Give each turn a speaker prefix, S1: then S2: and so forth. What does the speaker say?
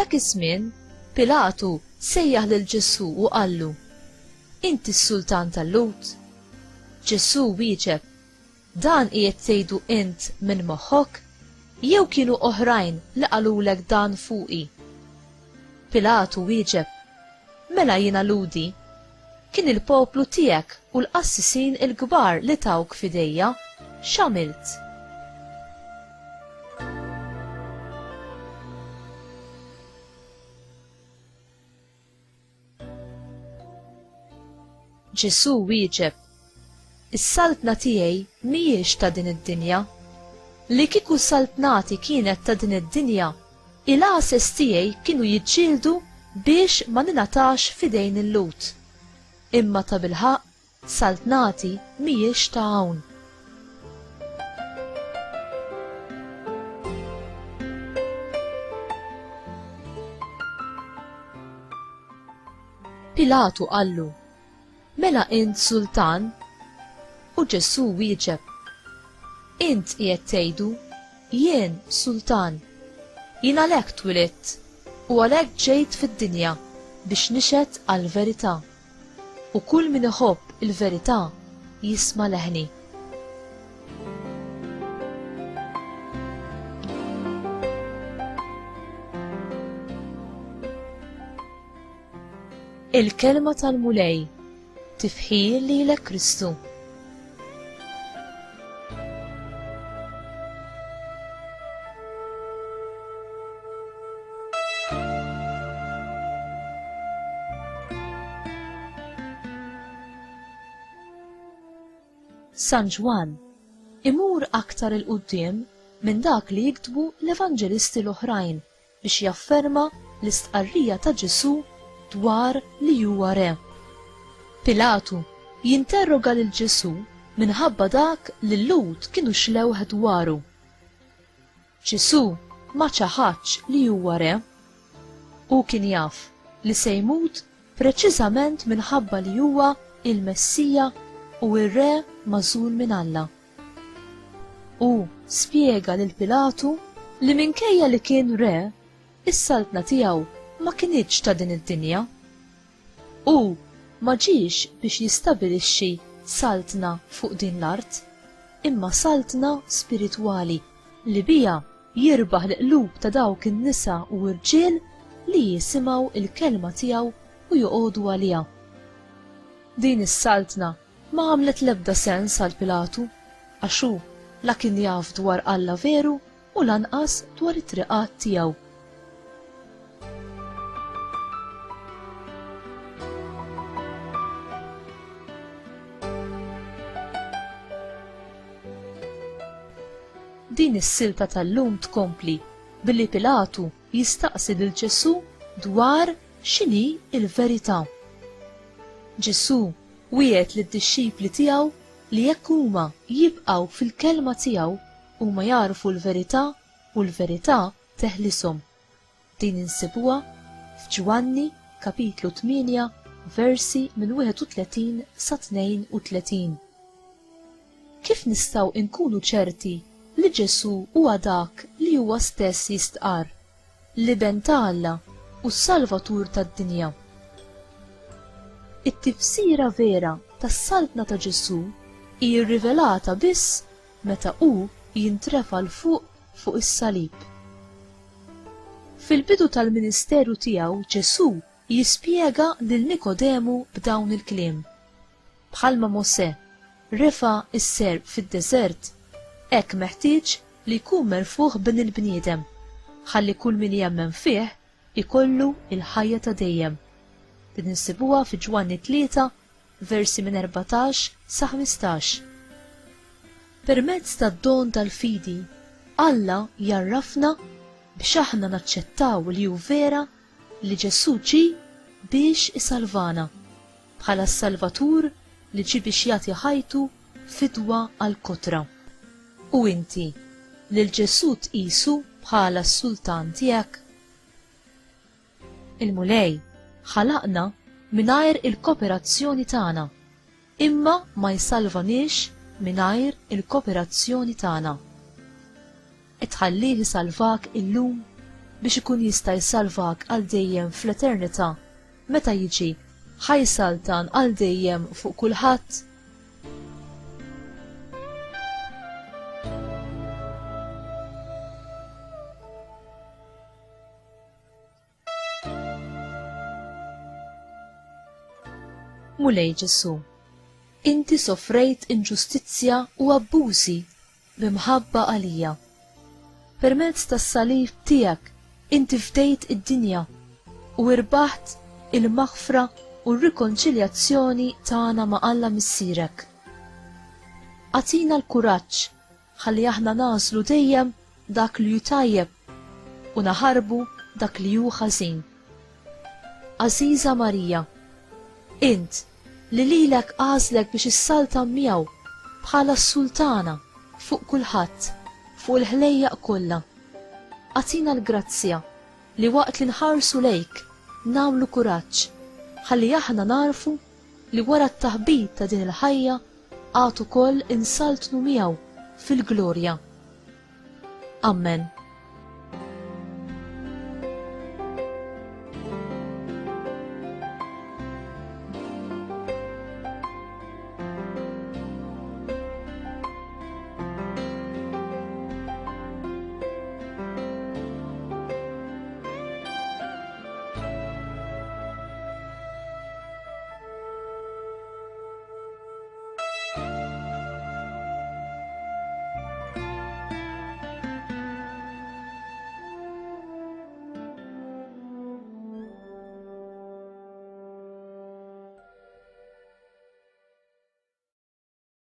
S1: Dak iż-żmien Pilatu sejjaħ lil Ġesù u qallu, Inti s-sultan tal-Lhud? Ġesù wieġeb, Dan qiegħed tgħidu int minn moħħok, jew kienu oħrajn li qalulek dan fuqi? Pilatu wieġeb, Mela jiena Lhudi? Kien il-poplu tiegħek u l-qassisin il-kbar li tawk f'idejja. X'għamilt? Ġesù wieġeb, Is-saltna tiegħi mhijiex ta' din id-dinja. Li kieku saltnati kienet ta' din id-dinja, il-għases tiegħi kienu jiġġieldu biex ma ningħatax f'idejn il-Lhud. Imma tabilħaqq Saltnati mhijiex ta' hawn. Pilatu qallu, Mela int sultan? U Ġesù wieġeb, Int qiegħed tgħidu, 'Jien sultan. Jien għalhekk twilidt, u għalhekk ġejt fid-dinja, biex nixhed għall-verità. U kull min iħobb il-verità jisma' leħni. Il-Kelma tal-Mulej, tifħir lilek Kristu. San Ġwann imur aktar 'il quddiem minn dak li jiktbu l-Evanġelisti l-oħrajn biex jafferma l-istqarrija ta' Ġesù dwar li huwa re. Pilatu jinterroga lil Ġesù minħabba dak li l-Lhud kienu xlewh dwaru. Ġesù ma ċaħadx li huwa re. Hu kien jaf li se jmut preċiżament minħabba li huwa l-Messija u r-Re magħżul minn Alla. Hu spjega lil Pilatu li minkejja li kien re, is-saltna tiegħu ma kinitx ta' din id-dinja. Hu ma ġiex biex jistabilixxi saltna fuq din l-art, imma saltna spiritwali li biha jirbaħ l-qlub ta' dawk in-nisa u rġiel li jisimgħu l-kelma tiegħu u joqogħdu għaliha. Din is-saltna ma għamlet l-ebda sens għal Pilatu, għax hu la kien jaf dwar Alla veru u lanqas dwar it-triqat tiegħu. Din is-silta tal-lum tkompli billi Pilatu jistaqsi lil Ġesù dwar x'inhi l-verità. Ġesù wiegħed lid-dixxipli tiegħu li jekk huma jibqgħu fil-kelma tiegħu huma jagħrfu l-verità u l-verità teħlishom. Din insibuha f'Ġwanni kapitlu 8 versi minn 31 sa 32. Kif nistgħu nkunu ċerti li Ġesù huwa dak li huwa stess jistqarr, l-Iben ta' Alla u s-Salvatur tad-dinja? It-tifsira vera tas-Saltna ta' Ġesù hi rrivelata biss meta hu jintrefa' 'l fuq fuq is-salib. Fil-bidu tal-ministeru tiegħu Ġesù jispjega lil Nikodemu b'dawn il-kliem, Bħalma Mosè refa' s-serp fid-deżert, hekk meħtieġ li jkun merfugħ Bin il-bniedem, ħalli kull min jemmen fih ikollu l-ħajja ta' dejjem. Din insibuha fi Ġwanni 3, versi minn 14 sa 15. Permezz tad-don tal-fidi, Alla jgħarrafna biex aħna naċċettaw li hu vera li Ġesù ġie biex isalvana, bħala s-Salvatur li ġie biex jagħti ħajtu fidwa għall-kotra. U inti, lil Ġesù tqisu bħala s-Sultan tiegħek? Il-Mulej ħalaqna mingħajr il-koperazzjoni tagħna, imma ma jsalvaniex mingħajr il-koperazzjoni tagħna. Qed tħallih isalvak illum? biex ikun jista' jsalvak għal dejjem fl-eternità meta jiġi ħa jsaltan għal dejjem fuq kulħadd? Mulej Ġesù, inti sofrejt inġustizzja u abbużi bi mħabba għalija. Permezz tas-salib tiegħek inti fdejt id-dinja u irbaħt il-maħfra u r-rikonċiljazzjoni tagħna ma' Alla Missierek. Agħtina l-kuraġġ ħalli aħna nagħżlu dejjem dak li hu tajjeb u naħarbu dak li hu ħażin. Għażiża Marija, int li lilek għażlek biex issaltan miegħu bħala s-sultana fuq kulħadd, fuq il-ħlejjaq kollha, agħtina l-grazzja li waqt li nħarsu lejk nagħmlu kuraġġ ħalli aħna nagħrfu li wara t-taħbit ta' din il-ħajja għad ukoll insaltnu miegħu fil-glorja. Ammen.